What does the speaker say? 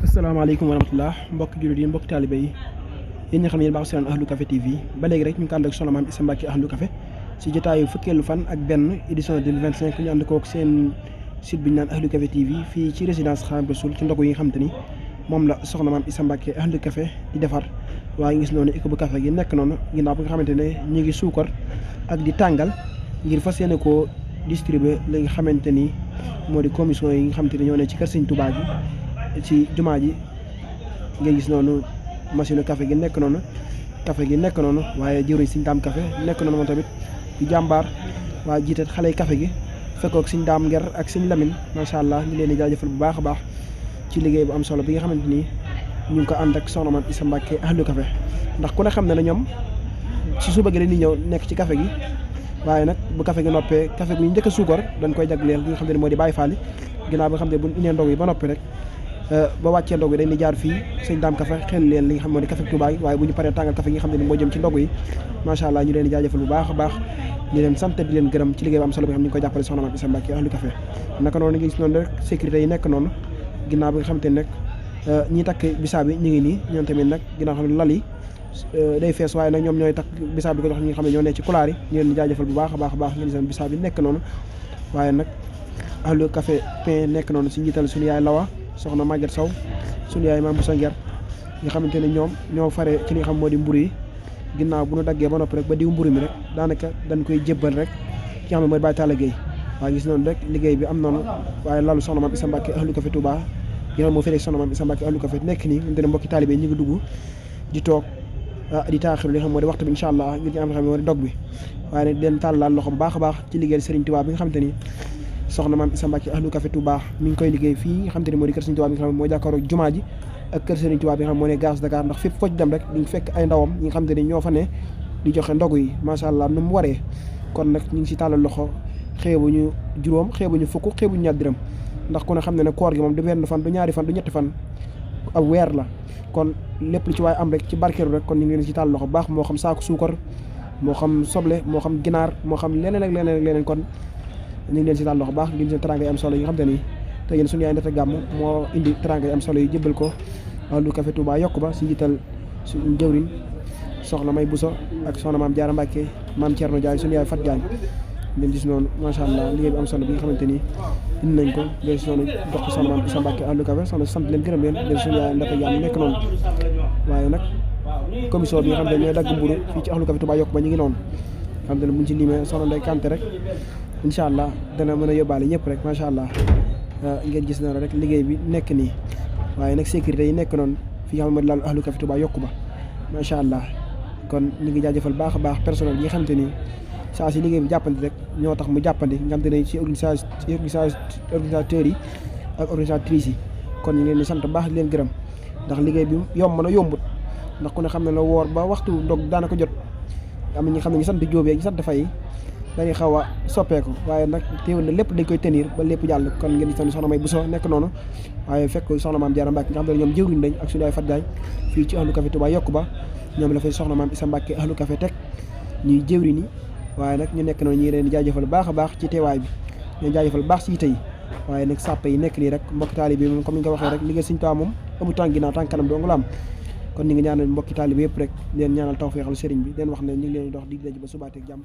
asalaamaaleykum wa rahmatulah mbokki jullit yi mbokki taalibe yi yéen ñi xam ne yéen baax seen Ahlu Café TV ba léegi rek ñu ngi ko ànd ak Soxna Maam Issa Mbacke Ahlu Café si jotaayu fukkeelu fan ak benn édition 2025 ñu ànd kook seen site bi ñu naan Ahlu Café TV fii ci résidence Xaadimu Rasuul ci ndogu yi nga xam te ni moom la Soxna Maam Issa Mbacke Ahlu Café di defar waaye gis noonu équipe bu café gi nekk noonu ginnaaw bi nga xamante ne ñu ngi suukar ak di tàngal ngir fas yéene koo distribuer li nga xamante ni moo di commission yi nga xamante ni ñoo ne ci kër Sëñ Tuubaa gi ci jumaa ji ngay gis noonu machine café gi nekk noonu waaye jëruñ Sëñ Daam café nekk noonu moom tamit di jàmbaar waaye jiite xale yi café gi fekkook Sëñ Daam Nger ak Sëñ Lamin macha allah ñu leen di jaajëfal bu baax a baax ci liggéey bu am solo bi nga xamante ni ñu ngi ko ànd ak Soxna Maam Issa Mbacke Ahlu Café ndax ku ne xam ne na ñoom si suba gi dañuy ñëw nekk ci café gi waaye nag bu café gi noppee café gu ñu njëkk a suukar dañ koy jagleel li nga xam ne moo di Baay Faal ginnaaw bi nga xam ne bu indee ndog yi ba noppi rek ba wàccee ndog yi dañuy jaar fii Sëñ Daam café xel leen li nga xam moo di café Touba yi waaye bu ñu paree tàngal café gi nga xam ne moo jëm ci ndog yi macha allah ñu leen di jaajëfal bu baax a baax ñu leen sant di leen gërëm ci liggéey bu am solo bi nga xam ne ñu ngi koy jàppale Soxna Maam Issa Mbacke Ahlu Café naka noonu nga gis noonu rek sécurité yi nekk noonu ginnaaw bi nga xam te ne nag ñi takk bisaab bi ñu ngi nii ñoom tamit nag ginnaaw xam ne lal yi day fees waaye nag ñoom ñooy takk bisaab bi ko jox ñi nga xam ne ñoo ne ci kulaar yi ñu leen di jaajëfal bu baax a baax a baax ngeen seen bisaab bi nekk noonu waaye nag Ahlu Café pain nekk noonu si njiital suñu yaay Lawa soxna Maguette Sow suñu yaay Maam Boussa Nguer nga xamante ne ñoom ñoo fare ci li nga xam moo di mburu yi ginnaaw bu ñu daggee ba noppi rek ba diw mburu mi rek daanaka dañ koy jébbal rek ki nga xam ne mooy Baye Talla Gueye waaye gis noonu rek liggéey bi am noonu waaye lalu Soxna Maam Issa Mbacke Ahlu Café Touba yi nga moo fere Soxna Maam Issa Mbacke Ahlu Café nekk nii ñu ne mbokki taalibe ñu ngi dugg di toog di taaxir li nga xam moo di waxtu bi incha allah ngir ñu am xam ne moo di dog bi waaye nag di leen tàllal loxo bu baax a baax ci liggéey Serigne Touba bi nga xamante ni Soxna Maam Issa Mbacke Ahlu Café Touba mi ngi koy liggéey fii nga xamante ni moo di kër Serigne Touba bi nga xam ne moo jàkkaaroo jumaa ji ak kër Serigne Touba bi nga xam moo ne gaz Dakar ndax fépp foo ci dem rek di nga fekk ay ndawam ñi nga xamante ni ñoo fa ne di joxe ndogu yi macha allah nu mu waree kon nag ñu ngi si tàllal loxo xeebuñu juróom xeebuñu fukk xeebuñu ñaar dërëm ndax ku ne xam ne ne koor gi moom du benn fan du ñaari fan du ñetti fan ab weer la kon lépp lu ci waaye am rek ci barkeelu rek kon ñu ngi leen ci tàllal loxo bu baax moo xam saaku suukar moo xam soble moo xam ginaar moo xam leneen ak leneen ak leneen kon ñu ngi leen ci tàllal loxo bu baax ngeen seen teranga yi am solo yi nga xam te ni te yéen suñu yaay Ndete Gàmm moo indi teranga yi am solo yi jëbbal ko Ahlu Café Touba yokk ba si njiital suñu jëwriñ soxna May Bousso ak soxna Maam Jaara Mbacke Maam Thierno Diagne suñu yaay Fat Diagne ngeen gis noonu macha allah liggéey bi am solo bi nga xamante ni indi nañ ko ngeen gis noonu jox ko Soxna Maam Issa Mbacke Ahlu Café soxna sant leen gërëm leen ngeen suñu yaay Ndete Gàmm nekk noonu waaye nag commission bi nga xam ne ñooy dagg mburu fii ci Ahlu Café Touba yokk ba ñu ngi noonu xam ne buñ ci limee soxna Ndeye Kanté rek incha allah dana mën a yóbbaale ñëpp rek macha allah ngeen gis noonu rek liggéey bi nekk nii waaye nag sécurité yi nekk noonu fii nga xam ne moo di laal Ahlu Café Touba yokku ba macha allah kon ñu ngi jaajëfal baax a baax personnel yi nga xamante ni saa si liggéey bi jàppandi rek ñoo tax mu jàppandi nga xamante ne ci organisateurs yi ak organisatrices yi kon ñu ngi leen di sant baax di leen gërëm ndax liggéey bi yomb na yombut ndax ku ne xam ne la woor ba waxtu ndog daanaka jot am na ñi xam ne ñu sant Jóob ak ñu sant Fay dañuy xaw a soppeeku waaye nag teewul na lépp dañ koy tenir ba lépp jàll kon ngeen di sant Soxna May Bousso nekk noonu waaye fekk Soxna Maam Jaara Mbacke nga xam ne ñoom jëwriñ lañ ak suñu ay Fat Diagne fii ci Ahlu Café Touba yokku ba ñoom la fay Soxna Maam Issa Mbacke Ahlu Café teg ñuy jëwriñ yi waaye nag ñu nekk noonu ñu ngi leen di jaajëfal baax a baax ci teewaay bi ñu jaajëfal baax si yite yi waaye nag sàppe yi nekk nii rek mbokki taalibe bi moom comme ni nga ko waxee rek liggéey Sëñ Tuubaa moom amu tànk ginnaaw tànk kanam dong la am kon ñu ngi ñaanal mbokki taalibe yëpp rek leen ñaanal tawfeexal sëriñ bi leen wax ne ñu ngi leen di dox dig daje ba subaateeg jàmm.